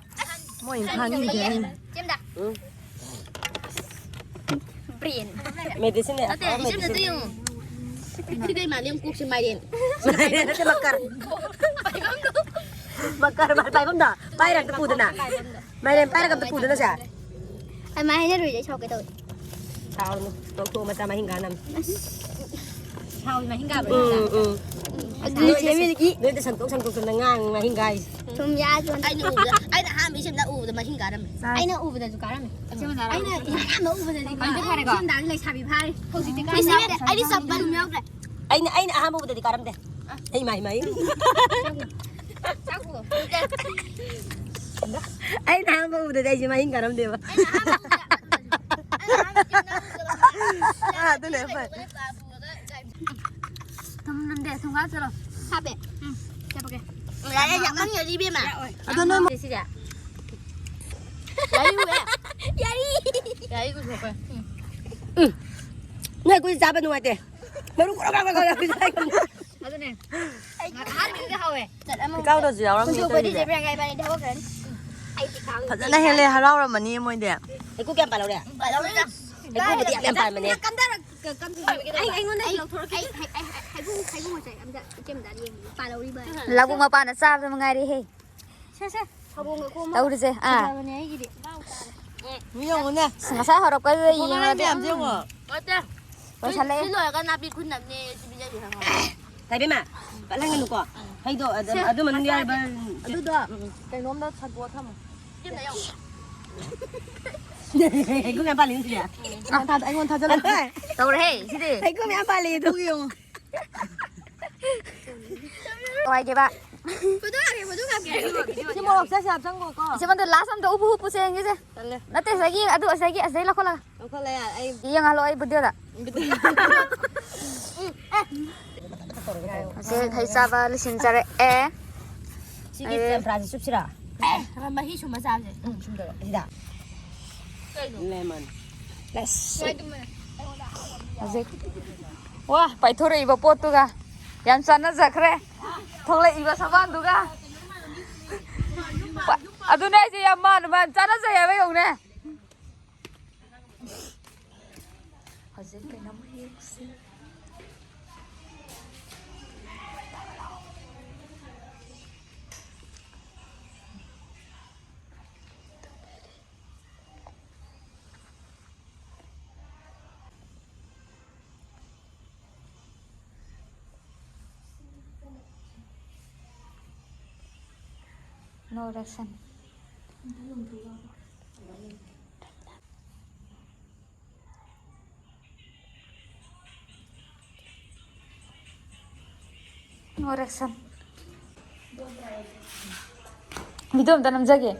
ꯃꯣꯏ ꯏꯝꯐꯥꯜꯒꯤꯗꯤ꯫ ꯆꯦꯝꯗ꯫ ꯎꯝ꯫ ꯕ꯭ꯔꯦꯟ꯫ ꯃꯦꯗꯤꯁꯤꯟꯅꯦ꯫ ꯅꯠꯇꯦ, ꯑꯐꯕ ꯏꯆꯦꯝꯗ ꯃꯦꯗꯤꯁꯤꯟ꯫ ꯑꯗꯨ ꯌꯦꯡꯉꯣ꯫ ꯁꯤ ꯀꯩ ꯃꯥꯜꯂꯤ? ꯌꯦꯡꯉꯨ, ꯀꯣꯛꯁꯦ ꯃꯥꯏꯔꯦꯟ꯫ ꯃꯥꯏꯔꯦꯟ ꯅꯠꯇꯦ, ꯃꯀꯔ꯫ ꯃꯀꯔ ꯃꯥꯜꯂꯤ, ꯄꯥꯏꯐꯝꯗꯣ꯫ ꯄꯥꯏꯔ ꯑꯝꯇ ꯄꯨꯗꯅ꯫ ꯃꯥꯏꯔꯦꯟ ꯄꯥꯏꯔꯒ ꯑꯝꯇ ꯄꯨꯗꯅ ꯁꯦ꯫ ꯑꯗꯨꯃꯥꯏꯅ ꯍꯥꯏꯅꯔꯣꯏꯗ, ꯑꯩ ꯁꯥꯎꯔꯛꯀꯦ ꯇꯧꯋꯦ꯫ ꯁꯥꯎꯔꯅꯨ꯫ ꯇꯣꯛꯊꯣꯛꯑꯣ, ꯃꯆꯥ ꯃꯍꯤꯡ ꯀꯥꯅꯕꯅꯤ꯫ ꯑꯁ꯫ ꯁꯥꯎꯔꯤ ꯃꯍꯤꯡ ꯀꯥꯕ꯭ꯔꯥ? ꯎꯝ, ꯎꯝ꯫ ꯑꯗꯨ ꯅꯣꯏꯗ ꯆꯦꯃꯤꯅꯒꯤ ꯁꯟ-, ꯅꯣꯏꯗ ꯁꯟꯇꯣꯛ ꯁꯟꯇꯣꯛꯇꯅ ꯉꯥꯡꯉꯤ ꯃꯍꯤꯡ ꯀꯥꯏꯁꯦ꯫ ꯊꯨꯝ ꯌꯥꯛꯑꯁꯨ ꯑꯩꯅ ꯎꯕꯗ, ꯑꯩꯅ ꯑꯍꯥꯟꯕ ꯏꯁꯤꯡꯗ ꯎꯕꯗ ꯃꯍꯤꯡ ꯀꯥꯔꯝꯃꯦ꯫ ꯑꯩꯅ ꯎꯕꯗꯁꯨ ꯀꯥꯔꯝꯃꯦ꯫ ꯑꯩꯅ ꯑꯍꯥꯟꯕ ꯎꯕꯗꯗꯤ ꯀꯣ, ꯐꯔꯦꯀꯣ? ꯏꯁꯤꯡꯗ ꯂꯩꯁꯥꯕꯤ ꯐꯥꯔꯦ꯫ ꯍꯧꯖꯤꯛꯇꯤ ꯀꯥꯔꯦ꯫ ꯑꯩꯗꯤ ꯆꯝꯄꯜ ꯊꯨꯝ ꯌꯥꯎꯗ꯭ꯔꯦ꯫ ꯑꯩꯅ, ꯑꯩꯅ ꯑꯍꯥꯟꯕ ꯎꯕꯗꯗꯤ ꯀꯥꯔꯝꯗꯦ꯫ ꯑꯩ ꯃꯥꯏ ꯃꯥꯏ꯫ ꯆꯥꯛꯄꯨ꯫ ꯑꯩꯅ ꯑꯍꯥꯟꯕ ꯎꯕꯗꯗꯤ ꯑꯩꯁꯦ ꯃꯍꯤꯡ ꯀꯥꯔꯝꯗꯦꯕ꯫ ꯑꯩꯅ ꯑꯍꯥꯟꯕ ꯎꯕꯗ, ꯑꯩꯅ ꯑꯍꯥꯟꯕ ꯎꯕꯗ꯫ ꯑꯥ, ꯑꯗꯨꯅ ꯐꯩ꯫ ꯊꯨꯝ ꯅꯝꯗꯦ, ꯊꯨꯝ ꯈꯥꯛ ꯆꯠꯂꯣ꯫ ꯍꯥꯞꯄꯦ꯫ ꯎꯝ, ꯆꯠꯄꯒꯦ꯫ ꯌꯥꯔꯦ, ꯌꯥꯝꯃꯟꯒꯔꯦ ꯏꯕꯦꯝꯃ꯫ ꯑꯗꯣ ꯅꯣꯏ ꯁꯤꯁꯦ꯫ ꯌꯥꯔꯤ ꯎꯑꯦ꯫ ꯌꯥꯔꯤ꯫ ꯌꯥꯔꯤ ꯎꯊꯣꯛꯈ꯭ꯔꯦ꯫ ꯎꯝ꯫ ꯎꯝ꯫ ꯅꯣꯏ ꯑꯩꯈꯣꯏ ꯆꯥꯕ ꯅꯨꯡꯉꯥꯏꯇꯦ꯫ ꯃꯔꯨ ꯀꯣꯔꯣ ꯀꯣꯔꯣ ꯀꯣꯔꯣ ꯀꯣꯔꯣ ꯆꯥꯏ꯫ ꯑꯗꯨꯅꯦ꯫ ꯑꯍꯥꯟꯕꯗꯤ ꯍꯥꯎꯋꯦ꯫ ꯆꯠ ꯑꯃ ꯏꯀꯥꯎꯗꯁꯨ ꯌꯥꯎꯔꯝꯅꯤ ꯀꯨꯟꯗꯣ ꯑꯩꯈꯣꯏꯗꯤ ꯑꯇꯩꯗꯤ꯫ ꯖꯦꯕ꯭ꯔꯥ ꯉꯥꯏ ꯏꯕꯥꯅꯤ ꯊꯕꯛ ꯈꯔꯅꯤ꯫ ꯑꯩꯗꯤ ꯀꯥꯡ ꯐꯖꯅ ꯍꯦꯜꯂꯦ, ꯍꯔꯥꯎꯔꯝꯃꯅꯤ ꯃꯣꯏꯗꯤ꯫ ꯍꯩꯀꯨ ꯀꯌꯥꯝ ꯄꯥꯜꯍꯧꯔꯦ? ꯄꯥꯜꯍꯧꯔꯦꯗ꯫ ꯍꯩꯀꯨꯕꯨꯗꯤ ꯌꯥꯝ ꯌꯥꯝ ꯄꯥꯟꯕꯅꯦ꯫ ꯀꯝꯗꯔ-, ꯀ-, ꯀꯝ-, ꯑꯩ, ꯑꯩꯉꯣꯟꯗ ꯑꯩ, ꯂꯧꯊꯣꯔꯛꯀꯦ꯫ ꯑꯩ, ꯑꯩ, ꯑꯩ, ꯍꯩꯕꯨꯡ, ꯍꯩꯕꯨꯡ ꯃꯆꯥ ꯑꯝꯇ ꯏꯆꯦꯝꯗ ꯌꯦꯡꯒꯦ꯫ ꯄꯥꯜꯍꯧꯔꯤꯕ ꯍꯥꯏꯅ꯫ ꯂꯧꯕꯨꯛ ꯃꯄꯥꯟꯗ ꯆꯥꯕꯗ ꯃꯉꯥꯏꯔꯦꯍꯦ꯫ ꯁꯦ, ꯁꯦ, ꯊꯕꯣꯡꯒ ꯈꯣꯝꯃꯒ ꯇꯧꯔꯤꯁꯦ꯫ ꯑꯥ꯫ ꯐꯖꯕꯅꯦ ꯑꯩꯒꯤꯗꯤ꯫ ꯃꯤ ꯌꯦꯡꯉꯨꯅꯦ꯫ ꯑꯁ, ꯉꯁꯥꯏ ꯍꯧꯔꯛꯄꯗꯨꯗ ꯃꯈꯣꯡ ꯃꯔꯥꯡ ꯌꯦꯡꯉꯗꯤ꯫ ꯃꯌꯥꯝꯁꯦ ꯌꯦꯡꯉꯣ꯫ ꯅꯠꯇꯦ꯫ ꯂꯣꯏꯁꯜꯂꯛꯑꯦ꯫ ꯁꯤ ꯂꯣꯏꯔꯒ ꯅꯥꯄꯤ ꯈꯨꯟꯅꯕꯅꯦ, ꯁꯤ ꯄꯤꯖꯒꯦ ꯈꯪꯉꯕ? ꯇꯥꯏꯕꯦꯝꯃ, ꯄꯠꯍꯟꯒꯅꯨꯀꯣ꯫ ꯍꯩꯗꯣ ꯑꯗꯨꯝ, ꯁꯦ, ꯑꯗꯨ ꯃꯅꯨꯡ ꯌꯥꯎꯔꯤꯕ ꯑꯗꯨꯗꯣ ꯀꯩꯅꯣꯝꯗ ꯁꯟꯇꯣꯛꯑ ꯊꯝꯃꯣ꯫ ꯍꯩꯒꯨꯝ ꯌꯥꯝ ꯄꯥꯜꯂꯤ ꯅꯪꯁꯤꯗꯤ꯫ ꯑꯩꯉꯣꯟꯗ ꯊꯥ-, ꯑꯩꯉꯣꯟꯗ ꯊꯥꯖꯜꯂꯣ꯫ ꯇꯧꯔꯦꯍꯦ, ꯁꯤꯗꯤ꯫ ꯍꯩꯒꯨꯝ ꯌꯥꯝ ꯄꯥꯜꯂꯤ ꯑꯗꯨ꯫ ꯀꯃꯥꯏꯒꯦꯕ? ꯐꯣꯇꯣ ꯀꯥꯞꯀꯦ, ꯐꯣꯇꯣ ꯀꯥꯞꯀꯦ꯫ ꯁꯤ ꯃꯣꯔꯣꯛ ꯆꯥꯁꯦ ꯍꯥꯞꯆꯟꯈꯣꯀꯣ꯫ ꯁꯤ ꯃꯟꯗ ꯂꯥꯁ ꯑꯝꯇ ꯎꯄꯨ ꯎꯄꯨꯁꯦ ꯌꯦꯡꯒꯦꯁꯦ꯫ ꯇꯜꯂꯦ꯫ ꯅꯠꯇꯦ, ꯉꯁꯥꯏꯒꯤ ꯑꯗꯨ ꯉꯁꯥꯏꯒꯤ ꯑꯁꯤꯗꯩ ꯂꯧꯈꯠꯂꯒ꯫ ꯂꯧꯈꯠꯂꯦ, ꯌꯥꯔꯦ, ꯑꯩ ꯌꯦꯡꯍꯜꯂꯣ ꯑꯩ ꯚꯤꯗꯤꯑꯣꯗ꯫ ꯍꯧꯖꯤꯛ ꯍꯩ ꯆꯥꯕ ꯂꯣꯏꯁꯤꯟꯖꯔꯛꯑꯦ꯫ ꯁꯤꯒꯤ ꯑꯦ꯫ ꯆꯝꯄ꯭ꯔꯥꯁꯦ ꯆꯨꯞꯁꯤꯔꯥ? ꯑꯦ, ꯃꯍꯤ ꯁꯨꯝꯕ ꯆꯥꯕꯁꯦ꯫ ꯎꯝ, ꯁꯨꯝ ꯇꯧꯔꯣ꯫ ꯑꯁꯤꯗ꯫ ꯀꯩꯅꯣ? ꯂꯦꯃꯟ꯫ ꯂꯦꯁ꯫ ꯀꯩꯅꯣ? ꯍꯧꯖꯤꯛ꯫ ꯋꯥ, ꯄꯥꯏꯊꯣꯔꯛꯏꯕ ꯄꯣꯠꯇꯨꯒ ꯌꯥꯝ ꯆꯥꯟꯅꯖꯈ꯭ꯔꯦ꯫ ꯊꯣꯛꯂꯛꯏꯕ ꯁꯕꯥꯟꯗꯨꯒ꯫ ꯄ-, ꯑꯗꯨꯅꯦ ꯑꯩꯁꯦ ꯌꯥꯝ ꯃꯥꯟ-, ꯃꯥꯟ ꯆꯥꯟꯅꯖꯩ ꯍꯥꯏꯕ ꯌꯦꯡꯉꯨꯅꯦ꯫ ꯍꯧꯖꯤꯛ ꯀꯩꯅꯣꯝ ꯌꯦꯡꯁꯤ꯫ No reaction. No reaction. Video ꯑꯝꯇ ꯅꯝꯖꯒꯦ꯫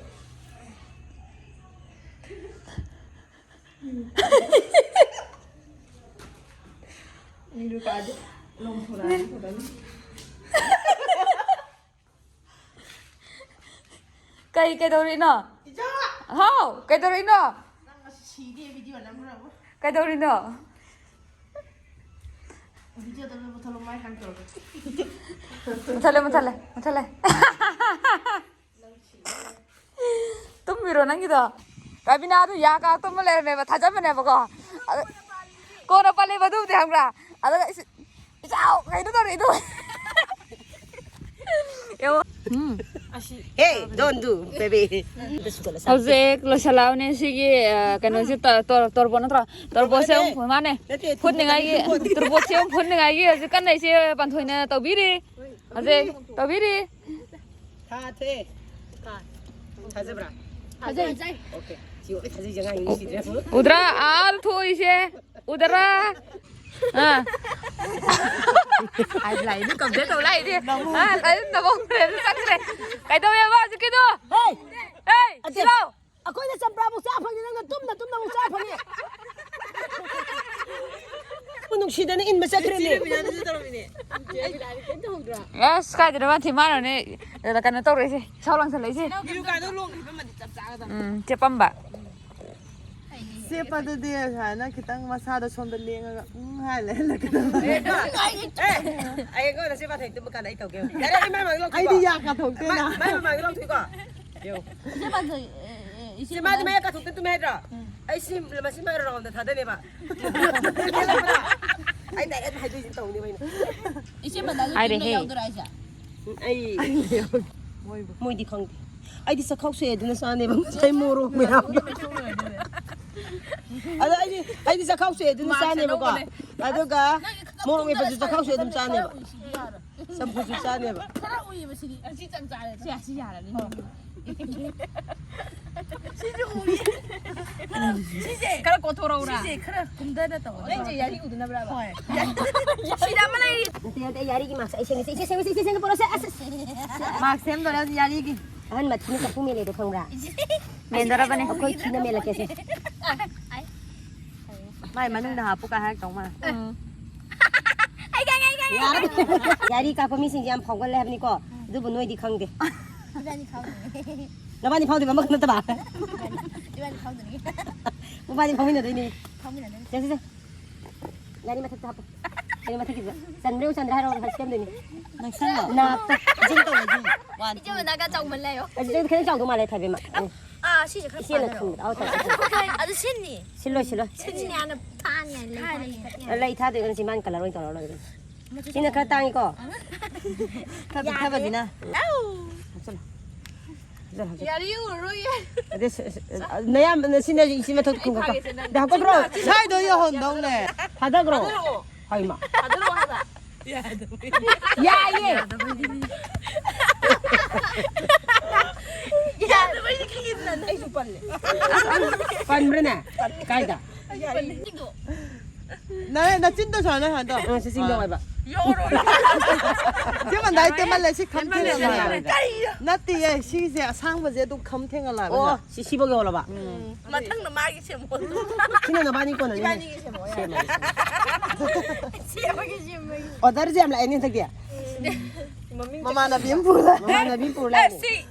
ꯀꯩ ꯀꯩꯗꯧꯔꯤꯅꯣ? ꯏꯆꯥ! ꯍꯥꯎ, ꯀꯩꯗꯧꯔꯤꯅꯣ? ꯀꯩꯗꯧꯔꯤꯅꯣ? ꯃꯨꯊꯠꯂꯦ, ꯃꯨꯊꯠꯂꯦ, ꯃꯨꯊꯠꯂꯦ꯫ ꯇꯨꯝꯃꯤꯔꯣ ꯅꯪꯒꯤꯗꯣ? ꯔꯥꯕꯤꯅꯥꯗꯨ ꯌꯥ ꯀꯥ ꯇꯨꯝꯃ ꯂꯩꯔꯝꯃꯦꯕ, ꯊꯥꯖꯕꯅꯦꯕꯀꯣ꯫ ꯑꯗ ꯀꯣꯟꯅ ꯄꯜꯂꯦꯕ ꯑꯗꯨꯕꯨꯗꯤ, ꯈꯪꯕ꯭ꯔꯥ? ꯑꯗꯨꯒ ꯏꯁ-, ꯏꯆꯥꯎ ꯀꯩꯅꯣ ꯇꯧꯔꯛꯏꯗꯣ꯫ ꯌꯦꯡꯉꯣ꯫ ꯎꯝ꯫ Hey, don't do, baby. ꯍꯧꯖꯤꯛ ꯂꯣꯏꯁꯤꯜꯂꯛꯑꯕꯅꯦ ꯁꯤꯒꯤ, ꯑ, ꯀꯩꯅꯣꯁꯦ, ꯇ-, ꯇꯣꯔ-, ꯇꯣꯔꯕꯣꯠ ꯅꯠꯇ꯭ꯔꯣ? ꯇꯣꯔꯕꯣꯠꯁꯦ ꯑꯃꯨꯛ ꯃꯥꯅꯦ ꯅꯠꯇꯦ, ꯐꯨꯠꯅꯤꯡꯉꯥꯏꯒꯤ, ꯇꯣꯔꯕꯣꯠ꯫ ꯇꯣꯔꯕꯣꯠꯁꯦ ꯑꯃꯨꯛ ꯐꯨꯠꯅꯤꯡꯉꯥꯏꯒꯤ ꯍꯧꯖꯤꯛ ꯀꯟꯅ ꯏꯆꯦ ꯄꯥꯟꯊꯣꯏꯅ ꯇꯧꯕꯤꯔꯤ꯫ ꯍꯧꯖꯤꯛ ꯇꯧꯕꯤꯔꯤ꯫ ꯊꯥ ꯊꯣꯛꯑꯦ꯫ ꯊꯥꯖꯕ꯭ꯔꯥ? ꯊꯥꯖꯩ꯫ Okay. ꯁꯤ ꯂꯣꯏ ꯊꯥꯖꯩꯁꯦ ꯑꯉꯥꯡ ꯅꯨꯡꯁꯤꯗ꯭ꯔꯦ꯫ ꯎꯗ꯭ꯔꯥ? ꯑꯥꯗ ꯊꯣꯛꯏꯁꯦ꯫ ꯎꯗ꯭ꯔꯥ? ꯑꯥ꯫ ꯍꯥꯏ, ꯂꯥꯏꯗꯤ ꯀꯝꯄ꯭ꯂꯦꯟ ꯇꯧ ꯂꯥꯛꯏꯅꯦ꯫ ꯑꯥ, ꯂꯥꯏꯗꯤ ꯅꯃꯧ ꯐ꯭ꯔꯦꯟꯗ ꯆꯪꯈ꯭ꯔꯦ꯫ ꯀꯩꯗꯧꯋꯦꯕ ꯍꯧꯖꯤꯛꯀꯤꯗꯣ? ꯍꯦ! ꯍꯦ! ꯑꯗꯦ, ꯁꯤꯂꯥꯎ! ꯑꯩꯈꯣꯏꯅ ꯆꯝꯄ꯭ꯔꯥꯃꯨꯛ ꯆꯥ ꯐꯪꯉꯤ, ꯅꯪꯅ ꯇꯨꯝꯅ ꯇꯨꯝꯅ ꯑꯃꯨꯛ ꯆꯥ ꯐꯪꯉꯤ꯫ ꯅꯨꯡꯁꯤꯗꯅ ꯏꯟꯕ ꯆꯠꯈ꯭ꯔꯦꯅꯦ꯫ ꯑꯁ, ꯀꯥꯏꯗꯅꯣ ꯃꯥ ꯊꯤ ꯃꯥꯅꯅꯦ ꯀꯩꯅꯣ ꯇꯧꯔꯛꯏꯁꯦ, ꯏꯁꯧ ꯂꯥꯡꯁꯜꯂꯛꯏꯁꯦ꯫ ꯎꯝ, ꯆꯦꯞꯄꯝꯕ꯫ ꯆꯦꯞꯄꯗꯨꯗꯤ ꯁꯨꯃꯥꯏꯅ ꯈꯤꯇꯪ ꯃꯁꯥꯗꯣ ꯁꯣꯝꯗ ꯂꯦꯡꯉꯒ ꯎꯝ ꯍꯥꯏ ꯂꯩꯍꯜꯂꯛꯀꯗꯕ꯫ ꯑꯦ, ꯑꯦ, ꯑꯩ ꯀꯣꯟꯅ ꯆꯦ ꯄꯥꯊꯣꯏ ꯇꯨꯝꯕ ꯀꯥꯟꯗ ꯑꯩ ꯇꯧꯒꯦ꯫ ꯌꯥꯔꯦ, ꯑꯩ ꯃꯥꯏ ꯃꯥꯡꯗ ꯂꯧꯊꯣꯛꯀꯣ꯫ ꯑꯩꯗꯤ ꯌꯥ ꯀꯥꯊꯣꯛꯇꯦꯅ꯫ ꯃꯥꯏ, ꯃꯥꯏ ꯃꯥꯡꯗ ꯂꯧꯊꯣꯛꯀꯣ꯫ ꯌꯦꯡꯉꯣ꯫ ꯏꯆꯦ ꯄꯥꯟꯊꯣꯏ, ꯑꯦ, ꯑꯦ, ꯏꯆꯦ ꯏꯆꯦ ꯃꯥꯗꯤ ꯄꯥꯟꯊꯣꯏ꯫ ꯃꯌꯥ ꯀꯥꯊꯣꯛꯇ ꯇꯨꯝꯃꯦ ꯍꯥꯏꯗ꯭ꯔꯣ? ꯎꯝ꯫ ꯑꯩ ꯁꯤ, ꯃꯁꯤ ꯃꯥꯏ ꯔꯥꯎꯟꯗ ꯊꯥꯗꯅꯦꯕ꯫ ꯑꯩ ꯗꯥꯏꯔꯦꯛ ꯍꯥꯏꯗꯣꯏꯁꯤ ꯇꯧꯅꯦꯕ ꯑꯩꯅ꯫ ꯏꯆꯦ ꯄꯥꯟꯊꯣꯏ ꯍꯥꯏꯔꯦꯍꯦ꯫ ꯌꯥꯎꯗꯣꯏꯔꯥ ꯍꯥꯏꯁꯦ? ꯎꯝ, ꯑꯩ ꯃꯣꯏꯗꯤ ꯈꯪꯗꯦ꯫ ꯑꯩꯗꯤ ꯆꯈꯥꯎ ꯁꯣꯛꯑꯦ ꯑꯗꯨꯅ ꯆꯥꯅꯦꯕ꯫ ꯉꯁꯥꯏ ꯃꯣꯔꯣꯛ ꯃꯌꯥꯝ꯫ ꯑꯗꯣ ꯑꯩꯗꯤ, ꯑꯩꯗꯤ ꯆꯈꯥꯎ ꯁꯣꯛꯑꯦ ꯑꯗꯨꯅ ꯃꯥꯛꯁ ꯆꯥꯅꯦꯕꯀꯣ꯫ ꯑꯅꯧꯕꯅꯦ꯫ ꯑꯗꯨꯒ ꯅꯪꯒꯤ ꯈꯛꯇ ꯃꯣꯔꯣꯛ ꯃꯦꯠꯄꯁꯨ ꯀꯨꯝꯕꯗ ꯆꯈꯥꯎ ꯁꯣꯛꯑꯦ ꯑꯗꯨꯝ ꯈꯔ ꯆꯥꯅꯦꯕ꯫ ꯎꯏꯁꯤꯗꯤ ꯌꯥꯔꯣꯏ꯫ ꯆꯝꯐꯨꯠꯁꯨ ꯆꯥꯅꯦꯕ꯫ ꯈꯔ ꯎꯏꯌꯦꯕ ꯁꯤꯗꯤ꯫ ꯑꯁꯤ ꯆꯞ ꯆꯥꯔꯦ꯫ ꯁꯤ, ꯑꯁꯤ ꯌꯥꯔꯅꯤ꯫ ꯁꯤꯁꯨ ꯎꯏꯌꯦ꯫ ꯁꯤꯁꯦ ꯈꯔ ꯀꯣꯊꯣꯔꯛꯎꯔꯥ? ꯁꯤꯁꯦ ꯈꯔ ꯀꯨꯝꯊꯅ ꯇꯧ꯫ ꯅꯪꯁꯦ ꯌꯥꯔꯤ ꯎꯗꯅꯕ꯭ꯔꯥꯕ? ꯍꯣꯏ꯫ ꯁꯤꯗ ꯑꯃ ꯂꯩꯔꯤ꯫ ꯅꯠꯇꯦ, ꯅꯠꯇꯦ, ꯑꯩ ꯌꯥꯔꯤꯒꯤ ꯃꯥꯛꯁ ꯑꯩ ꯁꯦꯝꯒꯦ, ꯏꯆꯦ ꯁꯦꯝꯒꯦ, ꯏꯆꯦ ꯁꯦꯝꯒꯦ, ꯄꯣꯔꯛꯑꯣꯁꯦ꯫ ꯑꯁ, ꯑꯁ꯫ ꯃꯥꯛꯁ ꯁꯦꯝꯗꯣꯔꯦ ꯍꯧꯖꯤꯛ ꯌꯥꯔꯤꯒꯤ꯫ ꯑꯍꯟ ꯃꯊꯤꯅ ꯆꯐꯨ ꯃꯦꯜꯂꯦꯗꯣ ꯈꯪꯕ꯭ꯔꯥ? ꯃꯦꯟꯗꯣꯔꯕꯅꯦ꯫ ꯑꯩꯈꯣꯏ ꯊꯤꯅ ꯃꯦꯜꯂꯛꯀꯦꯁꯦ꯫ ꯃꯥꯏ ꯃꯅꯨꯡꯗ ꯍꯥꯞꯄꯨ ꯀꯥꯏ ꯍꯥꯏꯔꯛꯇꯧ ꯃꯥꯜꯂꯦ꯫ ꯎꯝ꯫ ꯑꯩ ꯈꯪꯉꯦ, ꯑꯩ ꯈꯪꯉꯦ꯫ ꯌꯥꯔꯤ ꯀꯥꯞꯄ ꯃꯤꯁꯤꯡꯁꯦ ꯌꯥꯝ ꯐꯥꯎꯒꯜꯂꯦ ꯍꯥꯏꯕꯅꯤꯀꯣ, ꯑꯗꯨꯕꯨ ꯅꯣꯏꯗꯤ ꯈꯪꯗꯦ꯫ ꯏꯕꯥꯅꯤ ꯈꯪꯉꯦ꯫ ꯅꯕꯥꯅꯤ ꯐꯥꯎꯗꯣꯏꯕ ꯑꯃꯈꯛ ꯅꯠꯇꯕ꯫ ꯏꯕꯥꯅꯤ ꯐꯥꯎꯗꯣꯏꯅꯤ꯫ ꯃꯕꯥꯅꯤ ꯐꯥꯎꯃꯤꯟꯅꯗꯣꯏꯅꯤ꯫ ꯐꯥꯎꯃꯤꯟꯅꯗꯣꯏꯅꯤ꯫ ꯆꯪꯁꯤ, ꯆꯪ꯫ ꯒꯥꯔꯤ ꯃꯊꯛꯇ ꯍꯥꯞꯄꯣ꯫ ꯒꯥꯔꯤ ꯃꯊꯛꯀꯤꯗꯨꯗ꯫ ꯆꯟꯕ꯭ꯔꯥ ꯌꯦꯡꯉꯨ, ꯆꯟꯗ꯭ꯔꯥ ꯍꯥꯏꯔꯣ, ꯉꯁꯥꯏ ꯁꯦꯝꯗꯣꯏꯅꯤ꯫ ꯅꯪ ꯁꯪꯉꯣ꯫ ꯅꯥꯞꯇ꯫ ꯖꯨꯝ ꯇꯧꯋꯣ, ꯖꯨꯝ꯫ ꯋꯥꯟ, ꯏꯆꯦ ꯇꯨ꯫ ꯃꯅꯥꯒ ꯆꯥꯎꯃꯜꯂꯦ ꯍꯥꯏꯌꯣ꯫ ꯑꯁꯤꯗ ꯈꯤꯇꯪ ꯆꯥꯎꯗꯧ ꯃꯥꯜꯂꯦ, ꯊꯥꯏꯕꯦꯝꯃ꯫ ꯑꯥ, ꯁꯤꯁꯦ ꯈꯔ ꯏꯆꯦꯅ ꯄꯥꯖꯔꯣ꯫ ꯈꯟꯕꯗ꯫ ꯑꯧ, ꯇꯧ, ꯇꯧ, ꯇꯧ꯫ ꯑꯗꯨ ꯁꯤꯟꯅꯤ꯫ ꯁꯤꯜꯂꯣꯏ, ꯁꯤꯜꯂꯣꯏ꯫ ꯁꯤꯟꯅꯤ ꯍꯥꯏꯅ ꯊꯥꯅꯤ ꯍꯥꯏꯅ ꯂꯩ ꯊꯥꯅꯤ꯫ ꯂꯩ ꯊꯥꯗꯣꯏ ꯀꯩꯅꯣ, ꯁꯤ ꯃꯥꯅ ꯀꯂꯔ ꯑꯣꯏꯅ ꯇꯧꯔ ꯂꯣꯏꯔꯦ ꯀꯩꯅꯣ꯫ ꯁꯤꯅ ꯈꯔ ꯇꯥꯡꯉꯤꯀꯣ? ꯈꯔ ꯄꯤꯛꯊꯕꯁꯤꯅ꯫ ꯍꯥꯞꯆꯜꯂꯣ꯫ ꯍꯥꯞꯆꯜꯂꯣ, ꯍꯥꯞꯆꯜꯂꯣ꯫ ꯌꯥꯔꯦ, ꯌꯦꯡꯉꯨꯔꯣꯏꯌꯦ꯫ ꯑꯗꯩ ꯁ-, ꯁ-, ꯅꯌꯥꯝꯕꯅ ꯁꯤꯅ ꯏꯆꯦ ꯃꯊꯛꯇ ꯈꯨꯝꯒꯠꯄ꯫ ꯐꯥꯒꯦꯁꯦ, ꯅꯪ ꯗ ꯍꯥꯞꯀꯗ꯭ꯔꯣ? ꯁꯥꯏꯗꯣ ꯌꯧꯍꯟꯗꯧꯅꯦ꯫ ꯊꯥꯗꯈ꯭ꯔꯣ꯫ ꯊꯥꯗꯔꯛꯑꯣ꯫ ꯍꯩꯃꯥ꯫ ꯊꯥꯗꯔꯛꯑꯣ ꯍꯥꯏꯕ꯫ ꯌꯥꯏꯌꯦ꯫ ꯌꯥꯗꯕꯩꯗꯤ ꯈꯪꯉꯤꯗꯅ, ꯑꯩꯁꯨ ꯄꯜꯂꯦ꯫ ꯄꯟꯕ꯭ꯔꯅꯦ? ꯀꯥꯏꯗ? ꯅ-, ꯅꯆꯤꯟꯗꯣ ꯁꯨꯃꯥꯏꯅ, ꯁꯨꯃꯥꯏꯅ ꯇꯧ꯫ ꯑ, ꯁꯤ ꯆꯤꯡꯗ ꯑꯣꯏꯕ꯫ ꯌꯧꯔꯣꯏ꯫ ꯁꯤ ꯃꯟꯗꯥꯏ ꯇꯦꯝꯃꯜꯂꯦ, ꯁꯤ ꯈꯝꯊꯦꯡꯅ ꯇꯦꯝꯃꯜꯂꯦ꯫ ꯅꯠꯇꯤꯌꯦ, ꯁꯤꯁꯦ ꯑꯁꯥꯡꯕꯁꯦ ꯑꯗꯨꯝ ꯈꯝ ꯊꯦꯡꯅ ꯂꯥꯛꯑꯦꯕ꯫ ꯑꯣ, ꯁꯤ ꯁꯤꯐꯥꯎ ꯌꯧꯔꯕ? ꯎꯝ꯫ ꯃꯊꯪꯗ ꯃꯥꯒꯤ ꯁꯦꯝꯃꯣ꯫ ꯁꯤꯅ ꯅꯕꯥꯅꯤꯒꯤ ꯀꯣꯟꯅꯅꯤꯅꯦ꯫ ꯏꯕꯥꯅꯤꯒꯤ ꯁꯦꯝꯃꯣ, ꯌꯥꯔꯦ꯫ ꯁꯦꯝꯃꯒꯦ, ꯁꯦꯝꯃꯒꯦ꯫ ꯁꯦꯝꯃꯒꯦ, ꯁꯦꯝꯃꯒꯦ꯫ ꯑꯣꯔꯗꯔꯁꯦ ꯌꯥꯝ ꯂꯥꯛꯑꯦꯅꯦ ꯍꯟꯗꯛꯇꯤ꯫ ꯃꯃꯥꯟꯅꯕꯤ ꯑꯃ ꯄꯨꯔ ꯂꯥꯛꯑꯦ꯫ ꯃꯃꯥꯟꯅꯕꯤ ꯄꯨꯔ ꯂꯥꯛꯑꯦ꯫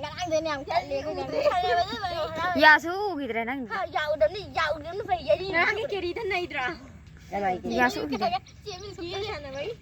ꯉꯔꯥꯡꯗꯩꯅꯦ ꯌꯥꯝ ꯈꯜꯂꯦ, ꯑꯩꯈꯣꯏ ꯃꯌꯥꯝ ꯈꯜꯂꯦꯕ, ꯑꯗꯨ ꯂꯣꯏꯔꯦ, ꯍꯔꯥꯎꯔꯦ꯫ ꯌꯥꯁꯨ ꯎꯈꯤꯗ꯭ꯔꯦ ꯅꯪ꯫ ꯍꯥ, ꯌꯥꯎꯗꯕꯅꯤ, ꯌꯥꯎꯗꯕꯅ ꯐꯩ, ꯌꯥꯔꯤ꯫ ꯉꯔꯥꯡꯒꯤ ꯀꯦꯔꯤꯗ ꯅꯩꯗ꯭ꯔꯥ? ꯀꯅꯥꯒꯤ ꯀꯦꯔꯤ? ꯌꯥꯁꯨ ꯎꯈꯤꯗ꯭ꯔꯦ꯫ ꯆꯦꯟꯕ ꯁꯥꯟꯅꯕꯒꯤ꯫